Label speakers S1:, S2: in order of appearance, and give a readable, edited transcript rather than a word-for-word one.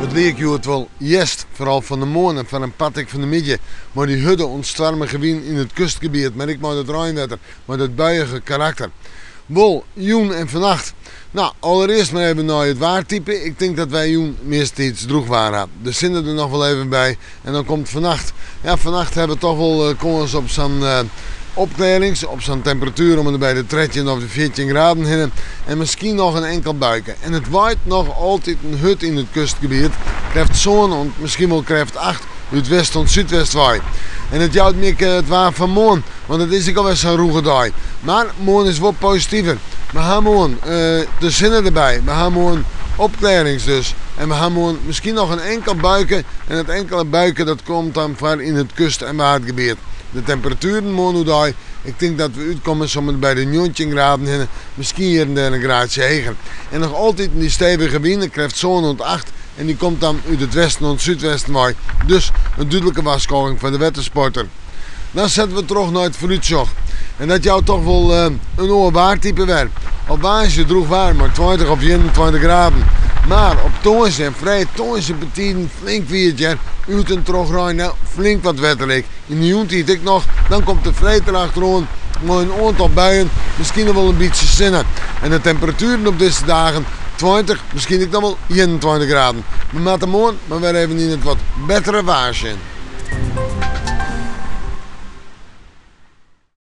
S1: It liek hjoed wol hjerst, foaral fan 'e moarn en foar in part ek fan 'e middei, mei dy hurde oant stoarmige wyn yn it kustgebiet, mar ek mei dat reinwetter, mei dat buiige karakter. Wol, jûn en fannacht. No, allerearst mar even nei it waartype. Ik tink dat wy jûn meastentiids drûch waar ha. De sinne der noch wol even by en dan komt fannacht. Ja, fannacht ha we toch wol kâns op sa'n opklearrings, op sa'n temperatuer om en by de 13 of de 14 graden hinne en miskien noch in inkel buike. En it waait noch altyd in hurd yn it kustgebiet, krêft sân oant miskien wol krêft 8 út west oant súdwest wei. En it jout my ek it waar fan moarn, want it is ek alwer sa'n rûge dei. Mar moarn is wol positiver. We ha moarn de sinne derby, we ha moarn opklearrings dus. En we ha moarn miskien noch in inkel buike en dat inkele buike dat komt dan foar yn it kust en waadgebiet. De temperatueren moarn oerdei, ik tink dat we útkomme om en by de 19 graden hinne, miskien hjir en dêr in graadsje heger. En noch altyd dy stevige wyn, krêft sân oant 8 en dy komt dan út it westen oant súdwesten wei. Dus in dúdlike warskôging foar de wettersporter. Dan sette we troch nei it foarútsjoch. En dat jout toch wol in oar waartype wer. Op woansdei drûch waar mei 20 of 21 graden. Mar op tongersdei en freed, tongersdei betiden flink wiet hear. Út en troch rein, nou, flink wat wetter ek. Yn de jûntiid ek noch. Dan komt de freed derachteroan mei in oantal buien, miskien noch wol in bytsje sinne. En de temperatueren op dizze dagen 20, miskien ek noch wol 21 graden. We moatte moarn mar wer even yn it wat bettere waar sjen.